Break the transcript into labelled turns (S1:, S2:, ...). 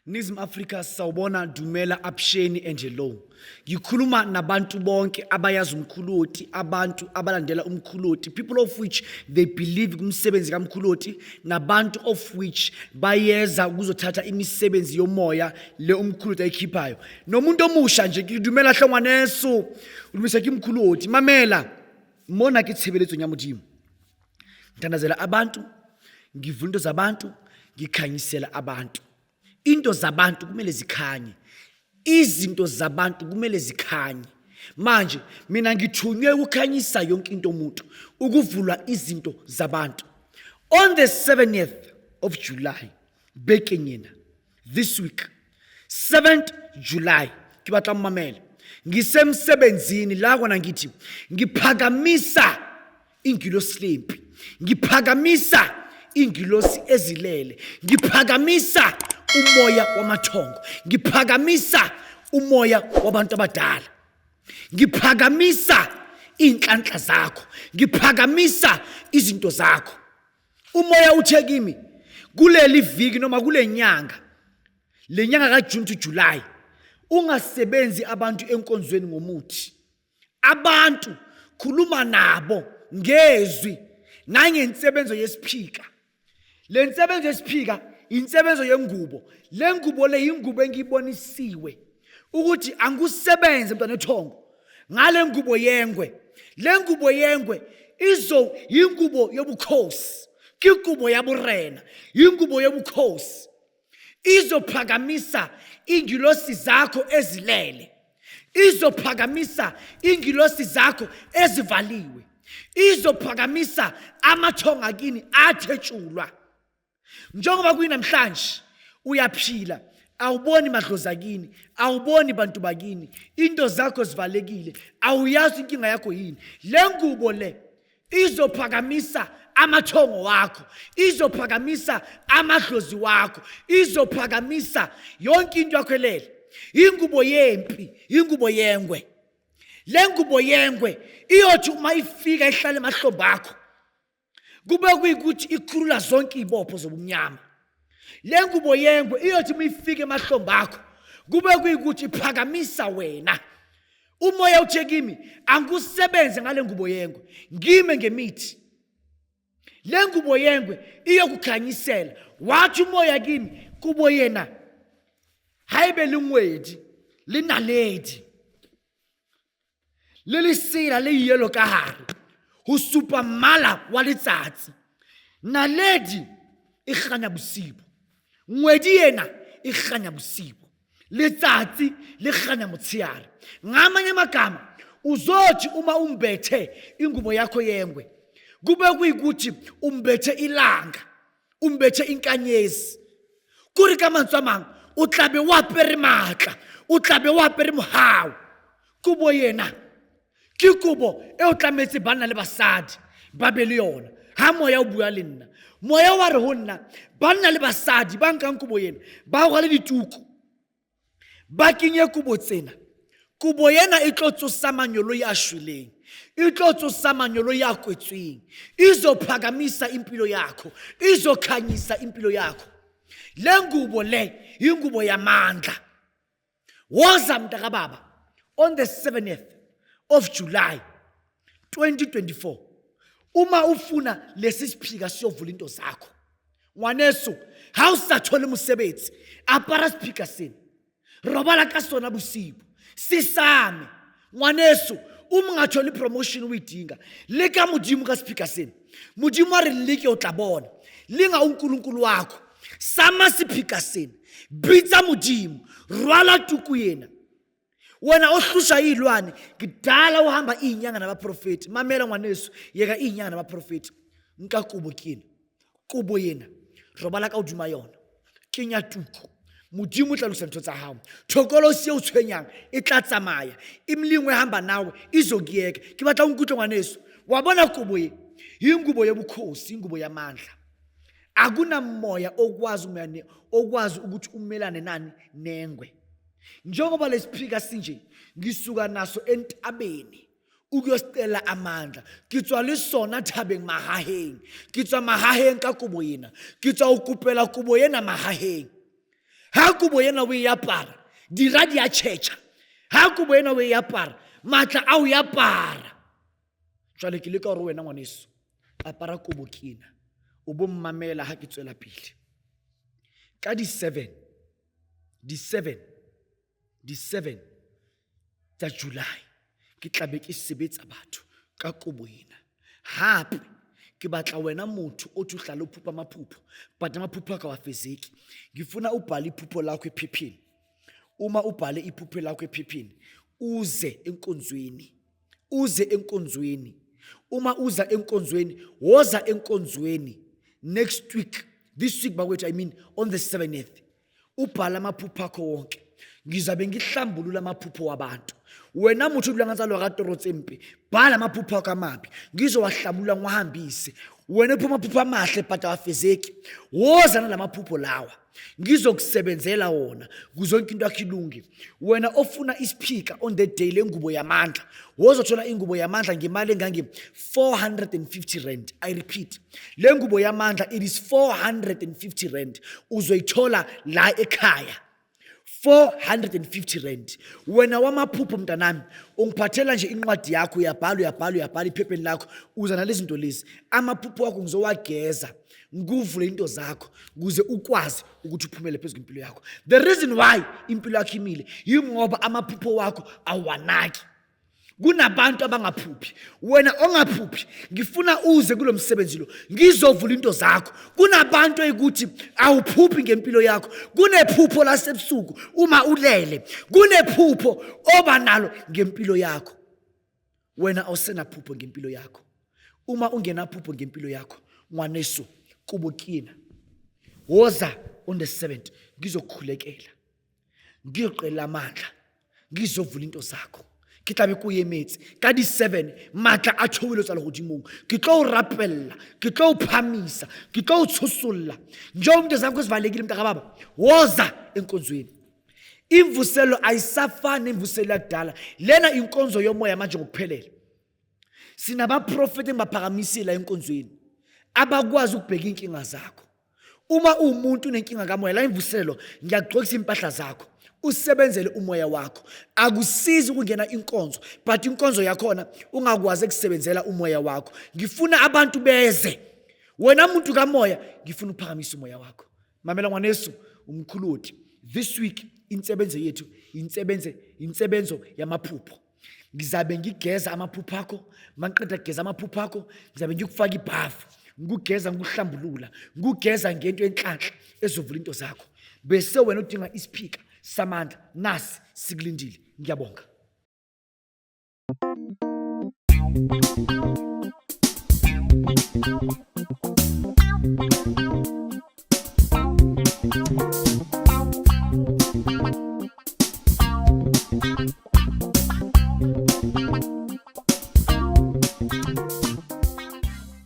S1: Ningizimu Afrika sawubona dumela apsheni and hello. Ngikhuluma nabantu bonke abayazi umkhuloti, abantu abalandela umkhuloti, people of which they believe kumsebenzi kamkhuloti nabantu of which bayeza ukuzothatha imisebenzi yomoya le umkhuloti ayikhiphayo. Nomuntu omusha nje ngidumela hlongwaneso, ulumisa ke umkhuloti, mamela mona ke tshebeletsong ya Modimo. Ngithandazela abantu, ngivula into zabantu, ngikhanyisela abantu. Into zabantu kumele zikhanye. Izinto zabantu kumele zikhanye. Manje mina ngithunywe ukukhanyisa yonke into umuntu, ukuvula izinto zabantu. On the 7th of July, bekeng ena, this week, 7th July, ke batla mmamele. Ngisemsebenzini la kona ngithi ngiphakamisa ingilosi lempi ngiphakamisa ingilosi ezilele ngiphakamisa umoya wamathongo ngiphakamisa umoya wabantu abadala ngiphakamisa iy'nhlanhla zakho ngiphakamisa izinto zakho umoya uthe kimi kuleli viki noma kule nyanga le nyanga kaJune to July ungasebenzi abantu enkonzweni ngomuthi Abantu khuluma nabo ngezwi nangensebenzo yesiphika. Le nsebenzo yesiphika insebenzo yengubo. Le ngubo le ingubo engiyibonisiwe ukuthi angikusebenze mntwana ethongo ngale ngubo yengwe. Le ngubo yengwe izo yingubo yobukhosi. Kigubo yaburena, yingubo yobukhosi. Izophakamisa ingilosi zakho ezilele. Izophakamisa ingilosi zakho ezivaliwe. Izophakamisa amathonga kini athetshulwa. Njengoba kuyinamhlanje uyaphila awuboni madlozi akini awuboni bantu bakini into zakho zivalekile awuyazi inkinga yakho yini le ngubo le izophakamisa amathongo wakho izophakamisa amadlozi wakho izophakamisa yonke into yakho elele ingubo yempi ingubo yengwe le ngubo yengwe iyothi uma ifika ihlale emahlombe akho kube kuyikuthi ikhulula zonke izibopho zobumnyama le ngubo yengwe iyothi uma ifika emahlombe akho kube kuyikuthi iphakamisa wena umoya uthe kimi angikusebenze ngale ngubo yengwe ngime ngemithi le ngubo yengwe iyokukhanyisela wathi umoya kimi kubo yena hayibe lingwedi linaledi le lesela le yelo ka gare go supa mmala wa letsatsi naledi e kganya bosibo ngwedi ena e kganya bosibo letsatsi le kganya motshehare ngamanye amagama uzothi uma umbethe ingubo yakho yengwe kube kuyikuthi umbethe ilanga umbethe inkanyezi kore ka mantswe a mangwe o tlabe o apere maatla o tlabe o apere mogao kobo yena ke kobo e o tlametse banna le basadi ba be le yona ha moya o bua le nna moya wa re go nna banna le basadi ba nkang kobo ena ba rwale dituku ba kenye kobo tsena kobo ena e tlo tsosa manyoloi a shweleng e tlo tsosa manyoloi a kwetsweng izophakamisa impilo yakho izokhanyisa impilo yakho le ngubo le ingubo yamandla woza mntakababa on the 7th of July 2024 uma ufuna lesi siphika siyovula into zakho ngwaneso ha o sa thole mosebetsi apara sephika sena robala ka sona bosibu sesame ngwaneso uma ungatholi promotion uyidinga leka modimo ka sephika sena modimo a re leke o tla bona linga unkulunkulu wakho sama sephika sena bitsa modimo rwala tuku yena wena ohlusha iy'lwane kudala uhamba iy'nyanga nabaprofethi mamela ngwanesu yeka iy'nyanga nabaprofethi nka kobo ke ena kobo ena robala ka hodima yona kenya tuku modimo o tla lokisa ntho tsa gago thokolosi e o tshwenyang e tla tsamaya imlingwe ehamba nawe izokuyeka ke batla o nkutlwe ngwaneso wa bona kobo e ingubo yobukhosi ingubo yamandla. Akunamoya okwazi umelane okwazi ukuthi umelane nani nengwe. Njengoba lesiphika sinje ngisuka naso entabeni ukuyosicela amandla. Ke tswa le sona thabeng mahaheng. Ke tswa mahaheng ka kobo ena. Ke tswa o kopela kobo ena mahaheng. Ha kobo ena o e apara, dira di a tšhetšha. Ha kobo ena o e apara, maatla a o e apara. Jwale ke leka gore wena ngwaneso, apara kobo ke ena. O bo mmamela ha ke tswela pele. Ka di-7, di-7, di-7 tsa July ke tla be ke sebetsa batho ka kobo ena. Hape ke batla wena motho othi uhlala uphupha amaphupho but amaphupho akho awafezeki. Ngifuna ubhale iphupho lakho ephepheni. Uma ubhale iphupho lakho ephepheni, uze enkonzweni. Uze enkonzweni. Uma uza enkonzweni, woza enkonzweni next week. This week bakwethu, I mean on the 7th. Ubhala amaphupho akho wonke. Ngizabe ngihlambulula amaphupho wabantu. Wena motho o dulang a tsa lora toro tse mpe, bhala amaphupho akho amabi, ngizowahlambulula ngiwahambise. Wena uphuma amaphupho amahle but awafezeki, woza nalamaphupho lawa, ngizokusebenzela wona kuze yonke into yakho ilunge. Wena ofuna isiphika on the day lengubo yamandla, wozothola ingubo yamandla ngemali engange 450 rand. I repeat, le ngubo yamandla it is 450 rand. Uzoyithola la ekhaya 450 rand. Wena wamaphupho mntanami, ungiphathela nje incwadi yakho, uyabhala, uyabhala, uyabhala ephepheni lakho, uza nalezi zinto lezi. Amaphupho wakho ngizowageza, ngikuvule into zakho ukuze ukwazi ukuthi uphumele phezu kwempilo yakho. The reason why impilo yakho imile yingoba amaphupho wakho awanaki. Kunabantu abangaphuphi, wena ongaphuphi ngifuna uze kulo msebenzi lo, ngizovula into zakho. Kunabantu ekuthi awuphuphi ngempilo yakho, kunephupho lasebusuku uma ulele, kunephupho oba nalo ngempilo yakho. Wena awusenaphupho ngempilo yakho. Uma ungenaphupho ngempilo yakho, ngwaneso, kubo kina, woza on the 7th, ngizokukhulekela, ngiyoqela amandla, ngizovula into zakho. Ke tla be ko emetse ka di-7, maatla a theohile tswa legodimong. Ke tlo o rapella, ke tlo o phamisa, ke tlo o tshosolla. Njengoba into zakho zivalekile mntaka baba, woza enkonzweni. Imvuselo ayisafani nemvuselo yakudala. Lena inkonzo yomoya manje ngokuphelele. Sinabaprofeti engibaphakamisile la enkonzweni abakwazi ukubheka inkinga zakho. Uma uwumuntu unenkinga kamoya, la imvuselo ngiyakugqokisa impahla zakho, usebenzele umoya wakho. Akusizi ukungena inkonzo but inkonzo yakhona ungakwazi ukusebenzela umoya wakho. Ngifuna abantu beze. Wena muntu kamoya, ngifuna ukuphakamisa umoya wakho. Mamela ngwanesu, umkhuludi. This week insebenzo yethu insebenzo yamaphupho. Ngizabe ngigeza amaphupho akho, mangiqeda kugeza amaphupho akho, ngizabe ngikufaka ibhafu, ngikugeza ngikuhlambulula, ngikugeza ngento enhlanhla ezovula into zakho. Bese wena udinga isiphika samandla, nasi sikulindile. Ngiyabonga.